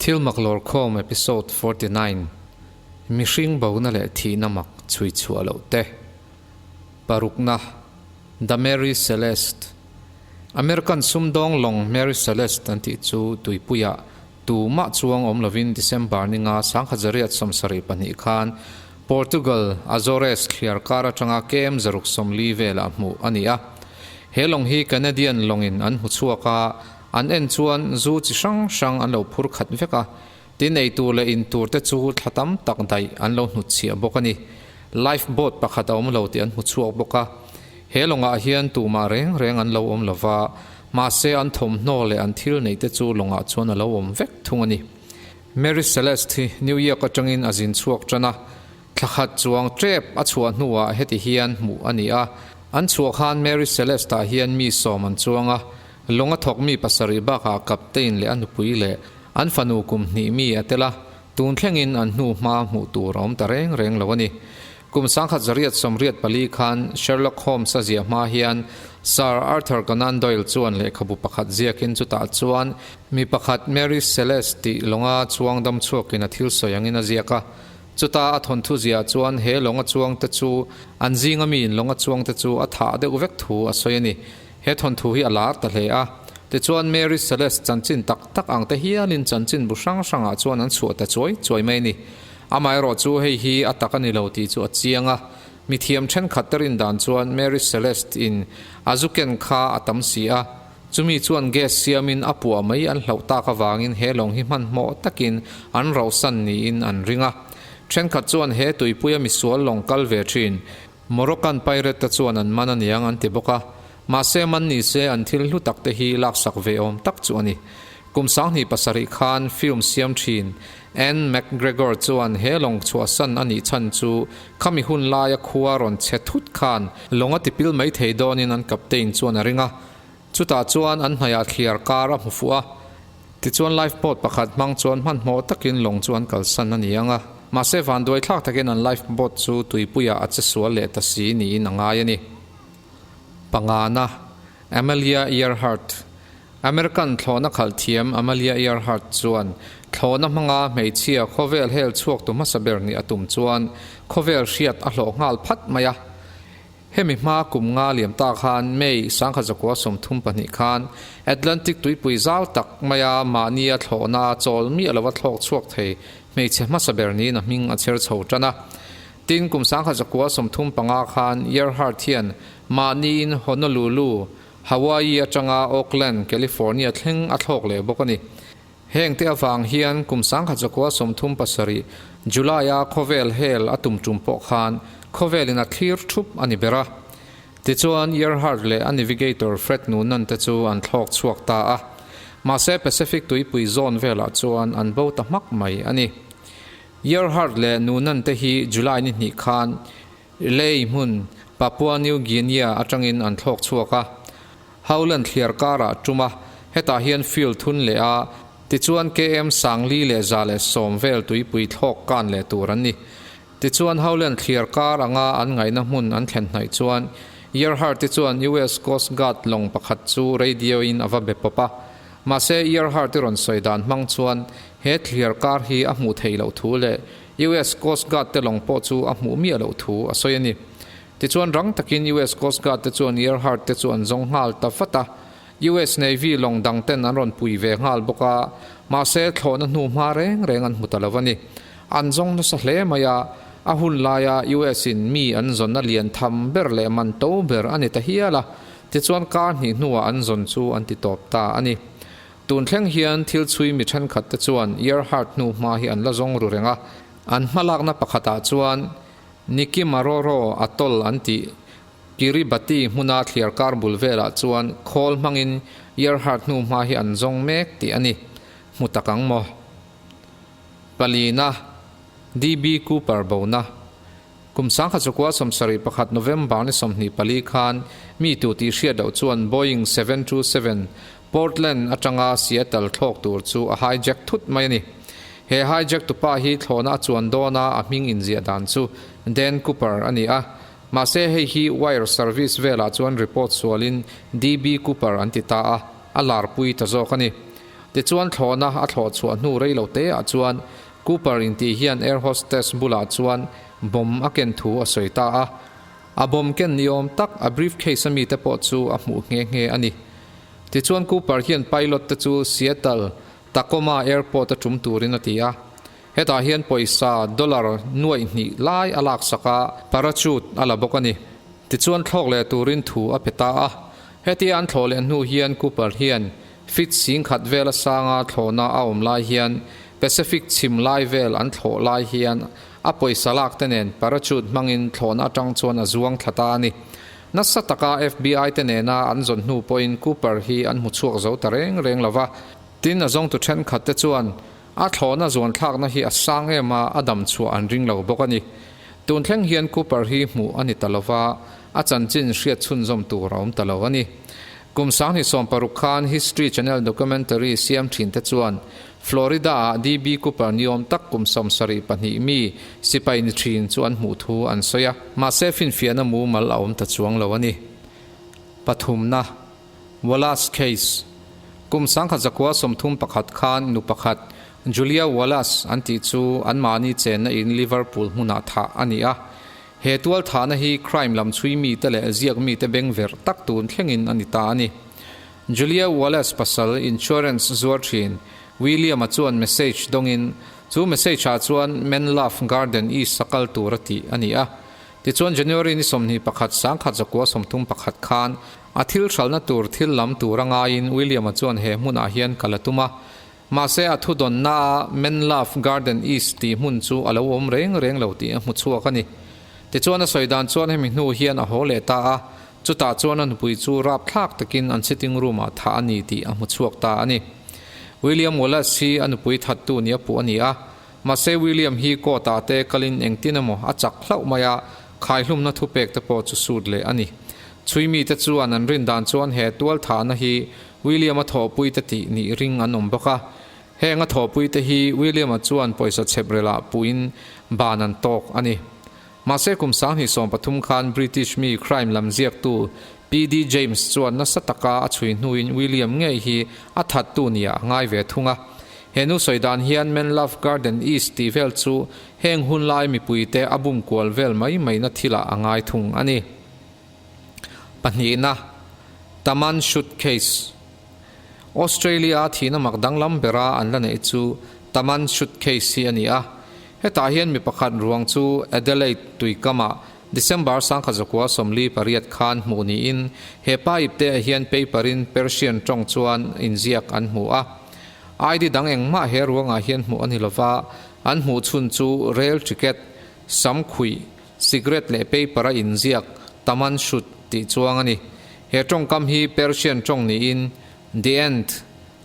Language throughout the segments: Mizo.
Thil mak lawrkhawm Episode 49, Mihring bona leh thihna mak chhui chhuah loh te. Parukna, The Mary Celeste. American sumdawng lawng Mary Celeste an tih chu tuipuiah tumah chuang awm lovin December ninga 1972 khan Portugal, Azores thliar kar atanga KM 140 velah hmuh a ni a. He lawng hi Canadian lawngin an hmu chhuak a, an en chuan zu chi hrang hrang an lo phur khat vek a, tin ei tur leh in tur te chu thla tam tak daih an lo hnutchhiah bawk a ni. Life boat pakhat a awm lo tih an hmu chhuak bawk a. He lawngah hian tumah reng reng an lo awm lo va, mahse an thawmhnaw leh an thil neih te chu lawngah chuan a lo awm vek thung a ni. Mary Celeste hi New York atangin a zin chhuak tan a, thla khat chuang tep a chhuah hnuah heti hian hmuh a ni a. An chhuah khan Mary Celeste-ah hian mi sawm an chuang a, lawng a thawk mi pasarih bakah captain leh a nupui leh an fanu kum hnih mi a tel a, tun thlengin an hnu hma hmuh tur a awm ta reng reng lo a ni. Kum 1984 khan Sherlock Holmes a ziah hma hian Sir Arthur Conan Doyle chuan lehkhabu pakhat ziakin chutah chuan Mi pakhat Mary Celeste tih lawnga chuang dam chhuakin a thil sawi angin a ziak a. Chuta a thawnthu ziah chuan he lawnga chuangte chu an zinga miin lawnga chuangte chu a thah deuh vek thu a sawi a ni. He thawnthu hi a lar ta hle a. Tichuan Mary Celeste chanchin tak tak ang te hialin chanchin bu hrang hrangah chuan an chhuah ta chuai chuai mai a ni. Amaherawh chu hei hi a tak a ni lo tih chu a chiang a. Mithiam thenkhat te rin dan chuan Mary Celeste in a zu ken kha a tam si a. Chumi chuan gas siamin a puah mai an hlauh tak avangin he lawng hi hmanhmawh takin an rauhsan niin an ring a. Thenkhat chuan he tuipuia misual lawng kal ve thin Moroccan pirate te chuan an man aniang an ti bawk a. Mahse man ni se an thil hlu tak te hi laksak ve awm tak chu a ni. Kum 27 khan film siam thin Anne McGregor chuan he lawng chhuahsan a nih chhan chu khami hun laia khua rawn che thut khan lawng a tipil mai thei dawnin an captain chuan a ring a. Chutah chuan an hnaihah thliar kar a hmu fuh a, tichuan life boat pakhat hmang chuan hmanhmawh takin lawng chu an kalsan a ni ang a, mahse vanduai thlak takin an life boat chu tuipuiah a che sual leh ta si niin a ngai a ni. Pangana, Amelia Earhart American thlawhna khalh thiam Amelia Earhart chuan thlawhna hmanga hmeichhia khawvel hel chhuak tu hmasa ber nih a tum chuan khawvel hriat a hlawh nghal phat mai a. Hemi hma kum nga liam ta khan May 1932 khan Atlantic tuipui zau tak maia mahnia thlawhna chawl miah lova thlawk chhuak thei hmeichhe hmasa ber niin a hming a chher chho tan a. Tin, kum 1935 khan Earhart hian mahniin Honolulu, Hawaii atanga Oakland, California thleng a thlawk leh bawk a ni. Heng te avang hian kum 1937 July-a khawvel hel a tum tum pawh khan khawvelin a thlir thup a ni ber a. Tichuan, Earhart leh a navigator Fred Noonan te chu an thlawk chhuak ta a. Mahse, Pacific tuipui zawn velah chuan an bo ta hmak mai a ni. Earhart leh Noonan te hi July ni hnih khan Lei hmun, Papua New Guinea atangin an thlawk chhuak a. Howland thliar karah tum a, hetah hian field thun leh a, tichuan KM 4110 vel tuipui thlawk kan leh tur an ni. Tichuan Howland thliar kar anga an ngaihna hmun an thlen hnaih chuan Earhart-i chuan US Coast Guard lawng pakhat chu radio-in a va be pawp a. Mahse Earhart-i rawn sawi dan hmang chuan he thliar kar hi a hmuh theih loh thu leh US Coast Guard te lawng pawh chu a hmuh miah loh thu a sawi a ni. Tichuan rang takin US Coast Guard te chuan Earhart te chu an zawng nghal ta vat a. US Navy lawng dang ten an rawn pui ve nghal bawk a, mahse thlawhna hnu hma reng reng an hmu ta lo a ni. An zawng nasa hle mai a, a hun laia US in mi an zawnna lian tham ber leh man to ber a ni ta hial a, tichuan kar hnih hnuah an zawn chu an ti tawp ta a ni. Tun thleng hian thil chhui mi thenkhat te chuan Earhart hnu hma hi an la zawng ru reng a, an hmalakna pakhatah chuan Nikimaroro Atoll an tih Kiribati hmuna thliar kar bul velah chuan khawl hmangin Earhart hnu hma hi an zawng mek tih a ni. Hmu tak ang maw? Palina, DB Cooper bona. Kum 1971 November ni 24 khan mi tu tih hriat loh chuan Boeing 727 Portland atanga Seattle thlawk tur chu a hijack thut mai a ni. He hijack tupa hi thlawhna a chuan dawna a hming inziah dan chu Dan Cooper a ni a. Mahse hei hi wire service velah chuan report sualin DB Cooper an ti ta a, a larpui ta zawk a ni. Tichuan thlawhna a thlawh chhuah hnu rei lo te ah chuan Cooper intih hian air hostess bulah chuan bomb a ken thu a sawi ta a. A bomb ken ni awm tak a briefcase a mite pawh chu a hmuh nghe nghe a ni. Tichuan Cooper hian pilot te chu Seattle, Tacoma Airport a tum turin a ti a. Hetah hian pawisa dollar nuaih hnih lai a laksak a, parachute a la bawk a ni. Tichuan thlawk leh turin thu a pe ta a. Hetia an thlawh leh hnu hian Cooper hian feet singkhat vel a sanga thlawhna a awm lai hian Pacific chhim lai vel an thlawh lai hian a pawisa lak te nen parachute hmangin thlawhna atang chuan a zuang thla ta a ni. Nasa taka FBI te nena an zawn hnu pawhin Cooper hi an hmu chhuak zo ta reng reng lo va. Tin, a zawngtu thenkhat te chuan a thlawhna zuanthlakna hi a sang em a, a dam chhuah an ring lo bawk a ni. Tun thleng hian Cooper hi hmuh a ni ta lo va, a chanchin hriat chhunzawm tur a awm ta lo a ni. Kum sanghnih 16 khan History Channel documentary siam thin te chuan Florida-ah DB Cooper niawm tak kum 72 mi sipai ni thin chu an hmuh thu an sawi a, mahse finfiahna mumal a awm ta chuang lo a ni. Pathumna. Wallace Case, Kum 1931 khan nu pakhat, Julia Wallace an tih chu anmahni chenna in Liverpool hmunah thah a ni a. He tual thahna hi crime lam chhui mite leh ziak mite beng verh tak tun thlengin a ni ta a ni. Julia Wallace pasal insurance zuar thin William-a chuan message dawngin chu message-ah chuan Menlove Garden East a kal tur a tih a ni a. Tichuan January ni 21 1931 khan A thil hralhna tur thil lam tur a ngaiin William-a chuan he hmunah hian kal a tum a. Mahse a thudawnna a Menlove Garden East tih hmun chu a lo awm reng reng lo tih a hmu chhuak a ni. Tichuan a sawi dan chuan hemi hnu hian a haw leh ta a, chutah chuan a nupui chu rapthlak takin an sitting room-ah thah a ni tih a hmu chhuak ta a ni. William Wallace hi a nupui thattu nia puh a ni a, mahse William hi court-ah te kalin engtin emaw a chak hlauh mai a, khaihlumna thupek te pawh chu sut leh a ni. Chhui mite chuan an rin dan chuan he tual thahna hi William-a thawhpuite tih nih ring an awm bawk a. Heng a thawhpuite hi William-a chuan pawisa chhep relah puhin ban an tawk a ni. Mahse kum 2013 khan British mi crime lam ziaktu PD James chuan nasa taka a chhui hnuin William ngei hi a thattu nia a ngai ve thung a. He nu sawi dan hian Menlove Garden East tih vel chu heng hun lai mipuite a bum kual vel mai maina thilah a ngai thung a ni. Pahnihna, Taman Shud Case. Australia-a thihna mak danglam bera an la neih chu Taman Shud Case hi a ni a. Hetah hian mi pakhat ruang chu Adelaide tuikamah December 1948 khan hmuh niin he pa ipte-ah hian paper-in Persian tawng chuan inziak an hmu a. ID dang engmah he ruangah hian hmuh a ni lova, an hmuh chhun chu rail ticket, samkhuih, Cigarette leh paper a inziak Taman Shud tih chuang a ni. He tawngkam hi Persian tawng niin The End,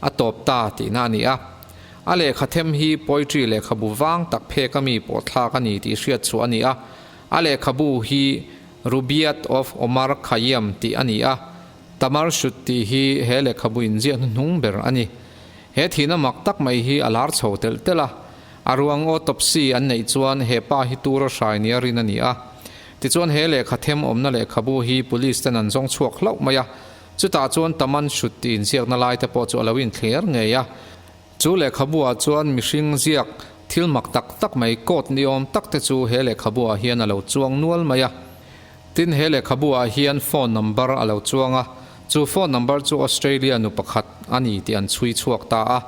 a tawp ta tihna a ni a. A lehkha them hi poetry lehkhabu vang tak phek a mi pawh thlak a ni tih hriat chhuah a ni a. A lehkhabu hi Rubaiyat of Omar Khayyam tih a ni a. Tamar Shud tih hi he lehkhabu inziak hnuhnung ber a ni. He thihna mak tak mai hi a lar chho telh telh a. A ruang autopsy an neih chuan he pa hi tura hrai nia rin a ni a. Tichuan he lehkha them awmna lehkhabu hi police ten an zawng chhuak hlauh mai a. Chutah chuan Taman Shud tih inziakna lai te pawh chu a lo inthler ngei a. Chu lehkhabu ah chuan mihring ziak thil mak tak tak mai code ni awm tak te chu he lehkhabu ah hian a lo chuang nual mai a. Tin he lehkhabu ah hian phone number a lo chuang a. Chu phone number chu Australia nu pakhat a ni tih an chhui chhuak ta a.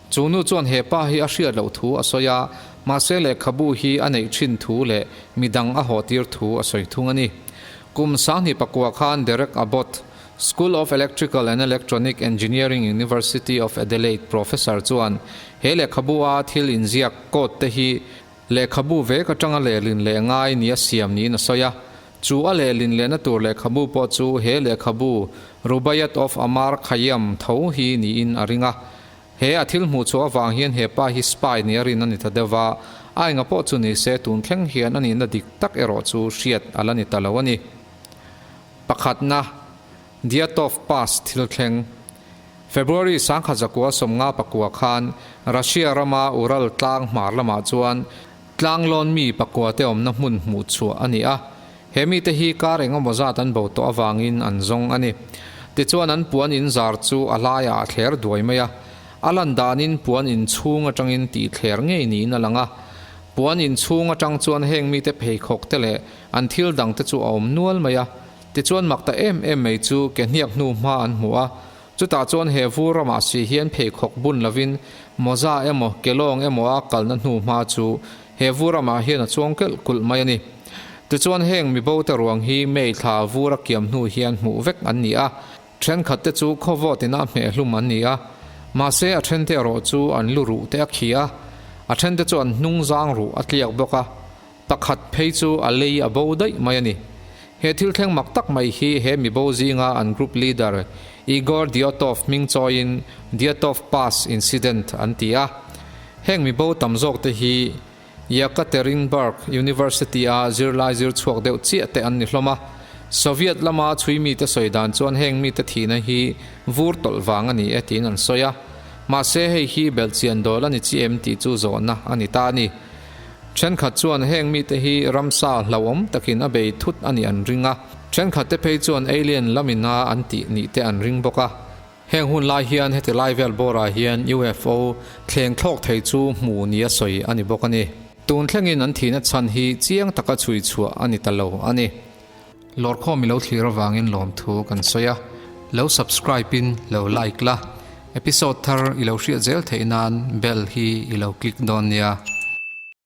Chu nu chuan he pa hi a hriat loh thu a sawi a, mahse lehkhabu hi a neih thin thu leh midang a haw tir thu a sawi thung a ni. Kum 2009 khan Derek Abbott, School of Electrical and Electronic Engineering University of Adelaide professor chuan he lehkhabu a thil inziak code te hi lehkhabu vek atanga lehlin leh ngai nia siam niin a sawi a. Chu a lehlin lehna tur lehkhabu pawh chu he lehkhabu Rubaiyat of Amar Khayyam tho hi niin a ring a. He a thil hmuh chhuah avang hian he pa hi spy nia rin a ni ta deuh va, a enga pawh chu ni se tun thleng hian a nihna dik tak erawh chu hriat a la ni ta lo a ni. Pakhatna, Dyatlov Pass thil thleng. February 1959 khan Russia rama Ural tlang hmar lamah chuan tlanglawn mi pakua te awmna hmun hmuh chhuah a ni a. He mite hi kar engemaw zat an bo tawh avangin an zawng a ni. Tichuan an puan inzar chu a laiah a thler duai mai a. A lan danin puan in chhung atangin tih thler ngei niin a lang a. Puan in chhung atang chuan heng mite pheikhawk te leh an thil dang te chu a awm nual mai a. Tichuan mak ta em em mai chu ke hniak hnu hma an hmu a. Chutah chuan he vur ramah si hian pheikhawk bun lovin mawza emaw kelawng emaw a kalna hnu hma chu he vur ramah hian a chuang kelh kulh mai a ni. Tichuan heng mibo te ruang hi May thla vur a kiam hnu hian hmuh vek an ni a. Thenkhat te chu khawvawt ina hmeh hlum an ni a, mahse a then te erawh chu an lu ruh te a khi a, a then te chu an hnung zang ruh a tliak bawk a, pakhat phei chu a lei a bo daih mai a ni. He thil thleng mak tak mai hi he mibo zinga an group leader Igor Dyotov hming chawiin Dyotov Pass Incident an ti a. Heng mibo tam zawk te hi Yekaterinburg University-a zirlai zir chhuak deuh chiah te an ni hlawm a. Soviet lama chhui mite sawi dan chuan heng mite thihna hi vur tawlh vang a ni e tiin an sawi a. Mahse hei hi belhchian dawl a ni chi em tih chu zawhna a ni ta a ni. Thenkhat chuan heng mite hi ramsa hlauhawm takin a bei thut a nih an ring a. Thenkhat te phei chuan alien lamina an tih nih te an ring bawk a. Heng hun lai hian heti lai vel bawrah hian UFO thleng thlawk thei chu hmu nia sawi a ni bawk a ni. Tun thlengin an thihna chhan hi chiang taka chhui chhuah a ni ta lo a ni. Lawrkhawm i lo thlir avangin lawmthu kan sawi a, lo subscribe in lo like la, episode thar i lo hriat zel theih nan bell hi i lo click dawn nia.